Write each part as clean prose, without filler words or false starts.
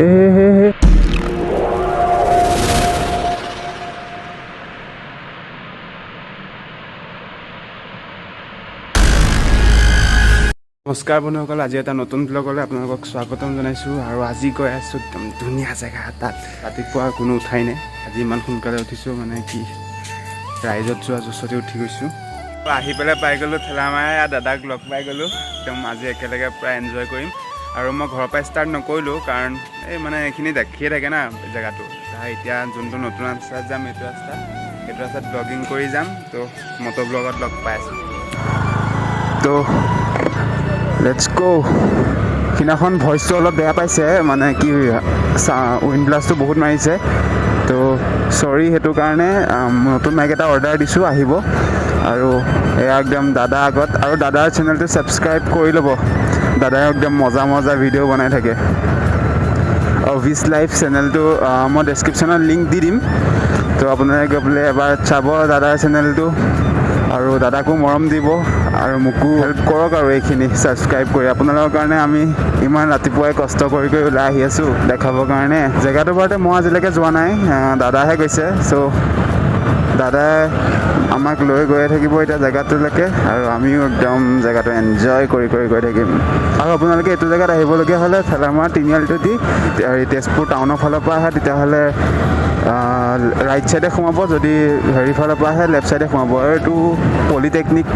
এ হে হে। নমস্কাৰ বন্ধুসকল, আজি এটা নতুন ব্লগলৈ আপোনালোকক স্বাগতম জনাইছোঁ। আৰু আজি গৈ আছোঁ একদম ধুনীয়া জেগা এটাত। ৰাতিপুৱা কোনো উঠাই নাই, আজি ইমান সোনকালে উঠিছোঁ, মানে কি ৰাইজত যোৱা জোচতে উঠি গৈছোঁ। আহি পেলাই পাই গ'লোঁ ঠেলামাৰা, দাদাক লগ পাই গ'লোঁ। একদম আজি একেলগে পূৰা এনজয় কৰিম। আৰু মই ঘৰৰ পৰা ষ্টাৰ্ট নকৰিলোঁ, কাৰণ এই মানে এইখিনি দেখিয়ে থাকে না জেগাটো। এতিয়া যোনটো নতুন ৰাস্তাত যাম, এইটো ৰাস্তা, সেইটো ৰাস্তাত ব্লগিং কৰি যাম। তো মটৰ ব্লগত লগ পাই আছোঁ। তো let's গ'। সিদিনাখন ভইচটো অলপ বেয়া পাইছে, মানে কি উইণ্ড ব্লাষ্টটো বহুত মাৰিছে। তো চৰি সেইটো কাৰণে। নতুন মাইক এটা অৰ্ডাৰ দিছোঁ, আহিব। আৰু এয়া একদম দাদা আগত। আৰু দাদাৰ চেনেলটো ছাবস্ক্ৰাইব কৰি ল'ব, দাদাই একদম মজা মজা ভিডিঅ' বনাই থাকে। অভিছ লাইফ চেনেলটো মই ডেছক্ৰিপশ্যনত লিংক দি দিম। তো আপোনালোকে গৈ পেলাই এবাৰ চাব দাদাৰ চেনেলটো আৰু দাদাকো মৰম দিব আৰু মোকো হেল্প কৰক। আৰু এইখিনি ছাবস্ক্ৰাইব কৰি আপোনালোকৰ কাৰণে আমি ইমান ৰাতিপুৱাই কষ্ট কৰি কৰি ওলাই আহি আছোঁ দেখাবৰ কাৰণে। জেগাটো বাৰুতে মই আজিলৈকে যোৱা নাই, দাদাহে গৈছে। চ' দাদাই আমাক লৈ গৈয়ে থাকিব এতিয়া জেগাটোলৈকে আৰু আমিও একদম জেগাটো এনজয় কৰি কৰি গৈ থাকিম। আৰু আপোনালোকে এইটো জেগাত আহিবলগীয়া হ'লে ঠেলামৰা তিনিআলিটো দি হেৰি তেজপুৰ টাউনৰ ফালৰ পৰা আহে, তেতিয়াহ'লে ৰাইট ছাইডে সোমাব, যদি হেৰি ফালৰ পৰা আহে লেফ্ট ছাইডে সোমাব। আৰু এইটো পলিটেকনিক।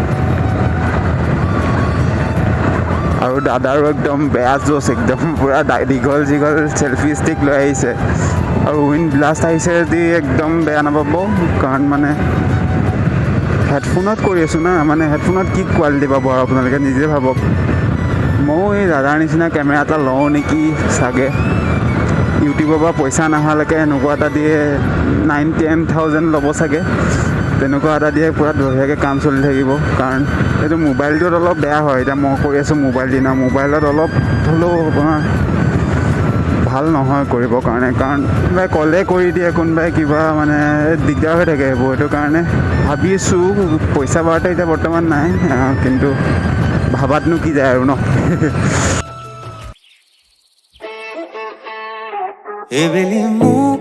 আৰু দাদাৰো একদম বেয়া জোচ, একদম পূৰা দীঘল দীঘল চেলফি ষ্টিক লৈ আহিছে। আৰু উইণ্ড ব্লাষ্ট আহিছে যদি একদম বেয়া নাপাব, কাৰণ মানে হেডফোনত কৰি আছোঁ না, মানে হেডফোনত কি কোৱালিটি পাব আৰু আপোনালোকে নিজে ভাবক। ময়ো এই দাদাৰ নিচিনা কেমেৰা এটা লওঁ নেকি চাগে। ইউটিউবৰ পৰা পইচা নহালৈকে এনেকুৱা এটা দিয়ে, 9-10 থাউজেণ্ড ল'ব চাগে, তেনেকুৱা এটা দিয়ে পূৰা বঢ়িয়াকৈ কাম চলি থাকিব। কাৰণ এইটো মোবাইলটোত অলপ বেয়া হয়। এতিয়া মই কৰি আছোঁ মোবাইল দি না, মোবাইলত অলপ হ'লেও আপোনাৰ ভাল নহয় কৰিবৰ কাৰণে, কাৰণ কোনোবাই ক'লে কৰি দিয়ে, কোনোবাই কিবা, মানে দিগদাৰ হৈ থাকে সেইবোৰ। সেইটো কাৰণে ভাবিছোঁ, পইচা বাৰুতে এতিয়া বৰ্তমান নাই, কিন্তু ভাবাতনো কি যায় আৰু ন। এবেলি মোক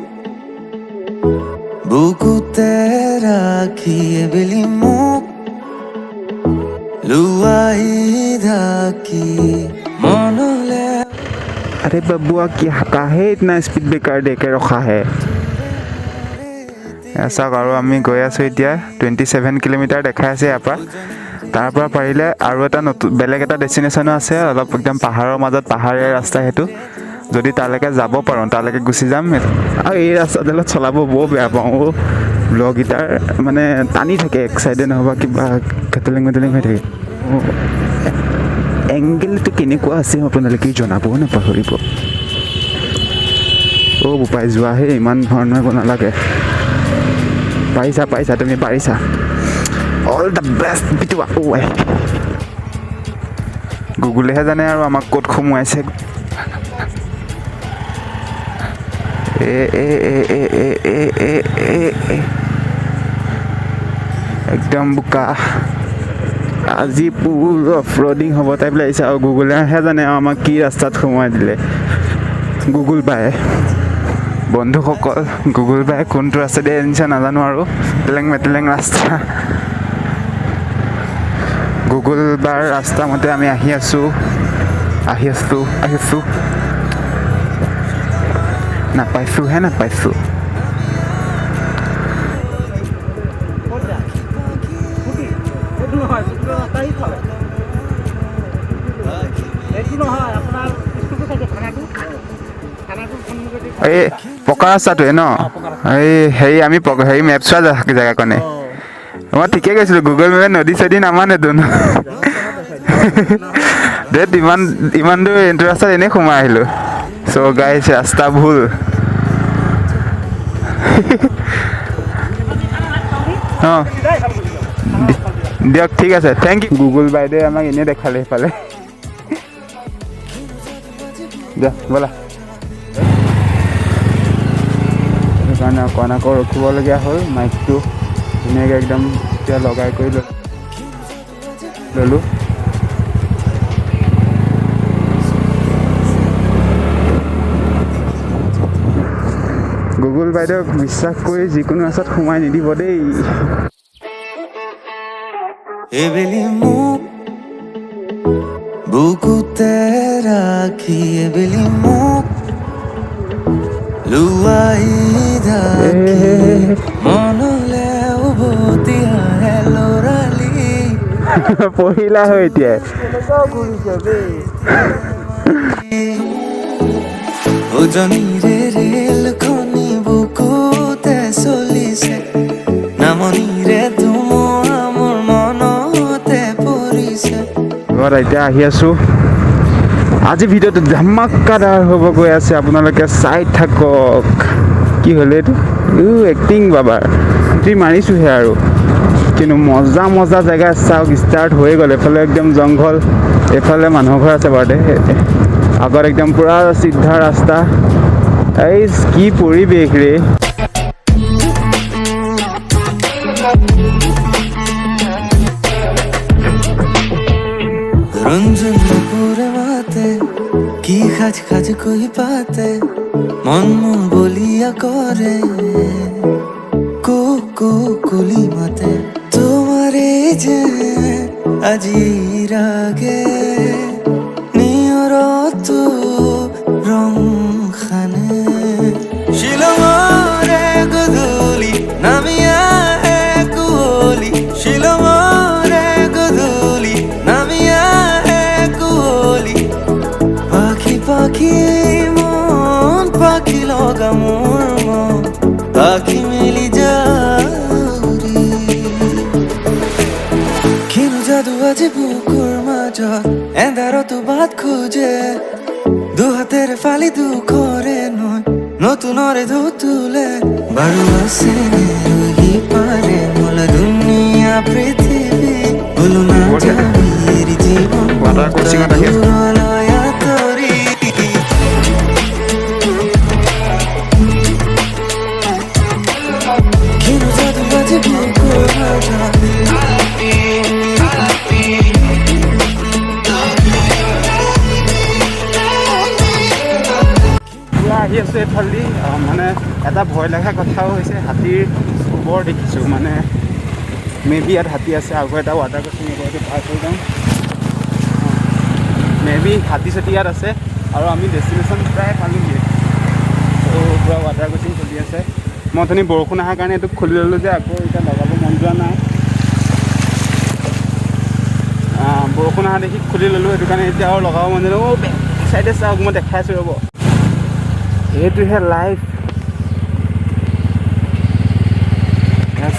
বুকুতে ৰাখি, এবেলি মোক লোৱাই ঢাকি মনলে। अरे बबुआ, क्या काहे इतना स्पीड ब्रेकर दे के रखा है? চাওক, আৰু আমি গৈ আছোঁ এতিয়া। 27 কিলোমিটাৰ দেখাই আছে ইয়াৰ পৰা। তাৰ পৰা পাৰিলে আৰু এটা নতুন বেলেগ এটা ডেষ্টিনেশ্যনো আছে, অলপ একদম পাহাৰৰ মাজত, পাহাৰীয়া ৰাস্তা সেইটো। যদি তালৈকে যাব পাৰোঁ, তালৈকে গুচি যাম। আৰু এই ৰাস্তাডালত চলাব বৰ বেয়া পাওঁ অ'। ব্লগকেইটাৰ মানে টানি থাকে এক চাইডে, নহ'বা কিবা খেতেলেং মেটেলেং হৈ থাকে। এংগেলটো কেনেকুৱা আছে আপোনালোকে জনাবও নাপাহৰিব। অ' বোপাই, যোৱাহে, ইমান হৰ্ণ মাৰিব নালাগে। পাৰিছা, পাৰিছা, তুমি পাৰিছা। All the best বিটুৱা। অ' গুগলেহে জানে আৰু আমাক ক'ত সোমোৱাইছে। এ এ এ এ এ এ এ এ এ, একদম বোকা। আজি পুৰা অফ ৰ'ডিং হ'ব টাইপ লাগিছে। আৰু গুগলেহে জানে আৰু আমাক কি ৰাস্তাত সোমোৱাই দিলে গুগল বায়ে। বন্ধুসকল, গুগল বায়ে কোনটো ৰাস্তা দি আনিছে নাজানো আৰু, তেলেং মেটেলেং ৰাস্তা। গুগল বাৰ ৰাস্তা মতে আমি আহি আছোঁ, আহি আছোঁ, আহিছোঁ, নাপাইছোঁহে, নাপাইছোঁ। এইটো নহয়, যিটো ৰাস্তা সিফালে এইটো নহয়, আপোনাৰ স্কুলটো চাইছে, থানাটোৰ সন্মুখতে। এই পকা ৰাস্তাটোৱে ন? এই হেৰি আমি হেৰি মেপ চোৱা জেগাকণে। মই ঠিকে গৈছিলোঁ, গুগল মেপে নদী চদী নামানেতো। দেত, ইমান ইমান দূৰ এইটো ৰাস্তাত এনেই সোমাই আহিলোঁ। চ' গাইছ, ৰাস্তা ভুল। অঁ, দিয়ক, ঠিক আছে, thank U. Google বাইদেৱে আমাক এনেই দেখালে সেইফালে। দিয়া ব'লা। সেইটো কাৰণে অকণ আকৌ ৰখিবলগীয়া হ'ল। মাইকটো ধুনীয়াকৈ একদম এতিয়া লগাই কৰি ল'লোঁ। পুতুল বাইদেউক বিশ্বাস কৰি যিকোনো ৰাস্তাত সোমাই নিদিব দেই। এবেলি মোক বুকুতে ৰাখি, এবেলি মোক লুৱাই থাকি, মনলে উভতি আহে ল'ৰালি। পঢ়িলা হয় এতিয়া। উজনিৰে ৰেলখনি বুকুতে চলিছে, নামনিৰে ধুমুহা মোৰ মনতে পৰিছে। ঘৰত এতিয়া আহি আছোঁ। আজি ভিডিঅ'টো ধামাকাদাৰ হ'ব গৈ আছে, আপোনালোকে চাই থাকক। কি হ'ল এইটো? এক্টিং বাবাৰ এণ্ট্ৰি মাৰিছোঁহে আৰু, কিন্তু মজা মজা জেগা চাওক ষ্টাৰ্ট হৈ গ'ল। এইফালে একদম জংঘল, এইফালে মানুহ ঘৰ আছে বাৰু দে। আগত একদম পূৰা চিধা ৰাস্তা। এই কি পৰিৱেশ ৰে। ৰঞ্জন পুৰে মাতে কি খাজ খাজ কৈ পাতে, মন মোৰ বলিয়া কৰে, কো কো কুলি মাতে। তোমাৰে যে আজি ৰাগে নিয়ৰতো ৰং খানে, শিলঙৰে গধূলি নামি আহে কুঁৱলী, শিলঙৰে গধূলি নামি আহে কুঁৱলী। পাখি পাখি মন পাখি লগা মোৰ মন, পাখি মেলি যাউৰি। কিনো যাদু আজি বুকুৰ মাজত, এন্ধাৰতো বাট খোজে, দুহাতেৰে ফালি দুখৰে নৈ নতুনৰে ঢৌ তোলে। বাৰু আছে ৰহি পাৰে মোলৈ ধুনীয়া পৃথিৱী, বোলো না যাবি এৰি জীৱন Water crossing ত আহি আছো। দূৰলৈ আঁতৰি। কিনো যাদু আজি বুকুৰ মাজত। পুৰা আহি আছোঁ এইফালেদি। মানে এটা ভয় লগা কথাও হৈছে, হাতীৰ গোবৰ দেখিছোঁ, মানে মে বি ইয়াত হাতী আছে। আকৌ এটা ৱাটাৰ ক্ৰচিং এইটো পাৰ কৰি যাওঁ। মে বি হাতী চাতী ইয়াত আছে আৰু আমি ডেষ্টিনেশ্যন প্ৰায় পালোঁগৈ। ত' পূৰা ৱাটাৰ ক্ৰচিং চলি আছে। মই অথনি বৰষুণ অহাৰ কাৰণে এইটো খুলি ল'লোঁ যে, আকৌ এতিয়া লগাব মন যোৱা নাই। বৰষুণ অহা দেখি খুলি ল'লোঁ, সেইটো কাৰণে এতিয়া আৰু লগাব মন যোৱা নাই। অ' বেক চাইডে চাওক, মই দেখাই আছোঁ ৰ'ব। এইটোহে লাইফ।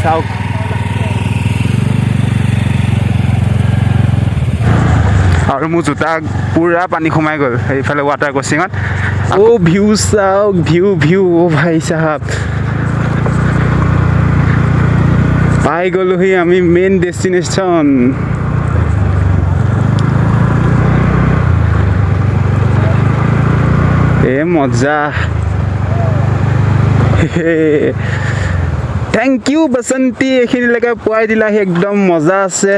চাওক আৰু মোৰ জোতা পূৰা পানী সোমাই গ'ল সেইফালে ৱাটাৰ ক্ৰচিঙত। অ' ভিউ চাওক, ভিউ ভিউ, অ' ভাই চাহাব, পাই গ'লোহি আমি মেইন ডেষ্টিনেশ্যন। এ মজা। Thank U বাসন্তী, এইখিনিলৈকে পোৱাই দিলাহি, একদম মজা আছে,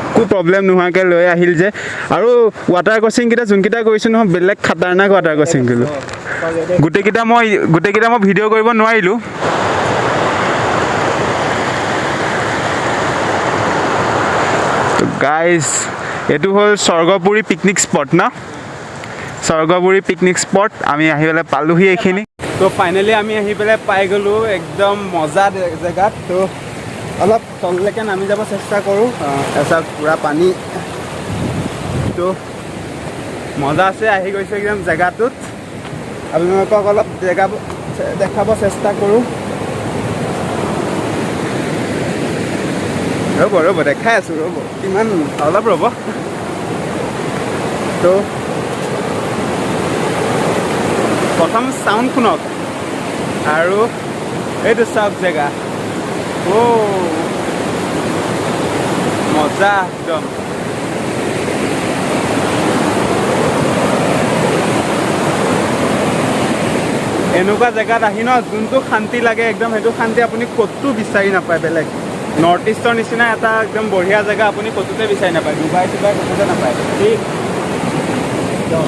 একো প্ৰব্লেম নোহোৱাকৈ লৈ আহিল যে। আৰু ৱাটাৰ ক্ৰচিংকেইটা যোনকেইটা কৰিছোঁ নহয়, বেলেগ খাতাৰনাক ৱাটাৰ ক্ৰচিং কৰিলোঁ। গোটেইকেইটা মই ভিডিঅ' কৰিব নোৱাৰিলোঁ। গাইজ, এইটো হ'ল স্বৰ্গপুৰী পিকনিক স্পট ন? স্বৰ্গপুৰী পিকনিক স্পট আমি আহি পেলাই পালোহি এইখিনি। ত' ফাইনেলি আমি আহি পেলাই পাই গ'লোঁ একদম মজা জেগাত। ত' অলপ তললৈকে নামি যাব চেষ্টা কৰোঁ। তাৰপিছত পূৰা পানী, ত' মজা আছে, আহি গৈছোঁ একদম জেগাটোত। আপোনালোকক অলপ জেগা দেখাব চেষ্টা কৰোঁ। ৰ'ব ৰ'ব, দেখাই আছোঁ, ৰ'ব, কিমান অলপ ৰ'ব। ত' প্ৰথম চাউণ্ড শুনক আৰু এইটো চাওক জেগা। অ' মজা একদম। এনেকুৱা জেগাত আহি ন যোনটো শান্তি লাগে একদম, সেইটো শান্তি আপুনি ক'তো বিচাৰি নাপায় বেলেগ। নৰ্থ ইষ্টৰ নিচিনা এটা একদম বঢ়িয়া জেগা আপুনি ক'তোতে বিচাৰি নাপায়, ডুবাই চুবাই ক'তোতে নাপায়। ঠিক একদম।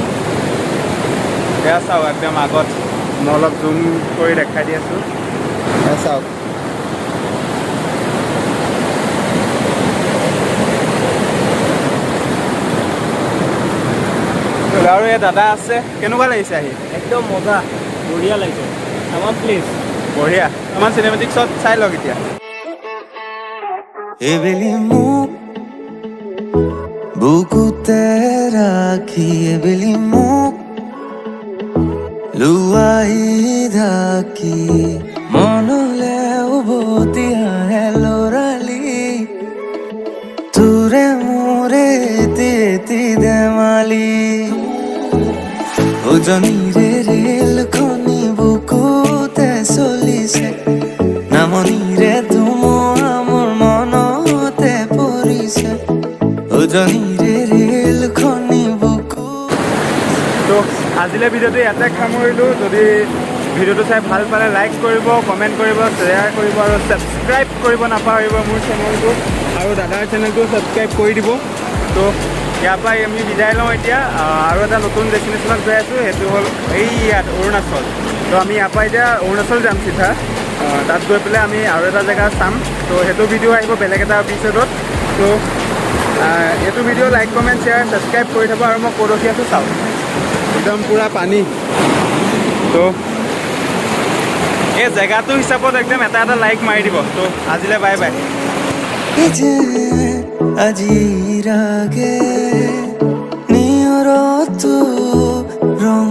এয়া চাওক একদম আগত। মই অলপ জুম কৰি দেখাই দি আছোঁ, এয়া চাওক। আৰু এই দাদা আছে, কেনেকুৱা লাগিছে আহি? একদম মজা, বঢ়িয়া লাগিছে আমাৰ প্লেচ। বঢ়িয়া। আমাৰ চিনেমেটিক শ্বট চাই লওক এতিয়া। এবেলি মোক বুকুতে ৰাখি, এবেলি মোক লুৱাই ঢাকি, মনলে উভতি আহে ল'ৰালি, তোৰে মোৰে এটি এটি ধেমালি। উজনিৰে ৰেলখনি বুকুতে চলিছে, নামনিৰে ধুমুহা মোৰ মনতে পৰিছে, উজনিৰে ৰেলখনি বুকু তো আজিলৈ ভিডিঅ'টো ইয়াতে সামৰিলোঁ। যদি ভিডিঅ'টো চাই ভাল পালে লাইক কৰিব, কমেণ্ট কৰিব, শ্বেয়াৰ কৰিব আৰু ছাবস্ক্ৰাইব কৰিব নাপাহৰিব মোৰ চেনেলটো আৰু দাদাৰ চেনেলটো ছাবস্ক্ৰাইব কৰি দিব। তো ইয়াৰ পৰা আমি বিদায় লওঁ এতিয়া। আৰু এটা নতুন ডেষ্টিনেশ্যনত গৈ আছোঁ, সেইটো হ'ল এই ইয়াত অৰুণাচল। তো আমি ইয়াৰ পৰা এতিয়া অৰুণাচল যাম চিধা। তাত গৈ পেলাই আমি আৰু এটা জেগা চাম। তো সেইটো ভিডিঅ' আহিব বেলেগ এটা এপিছ'ডত। তো এইটো video like, comment, share, subscribe কৰি থ'ব। আৰু মই ক'ত ৰখি আছোঁ চাওক, একদম পূৰা পানী। তো এই জেগাটো হিচাপত একদম এটা এটা লাইক মাৰি দিব। তো আজিলৈ বাই বাই। যে আজি ৰাগে নিয়ৰতো ৰং।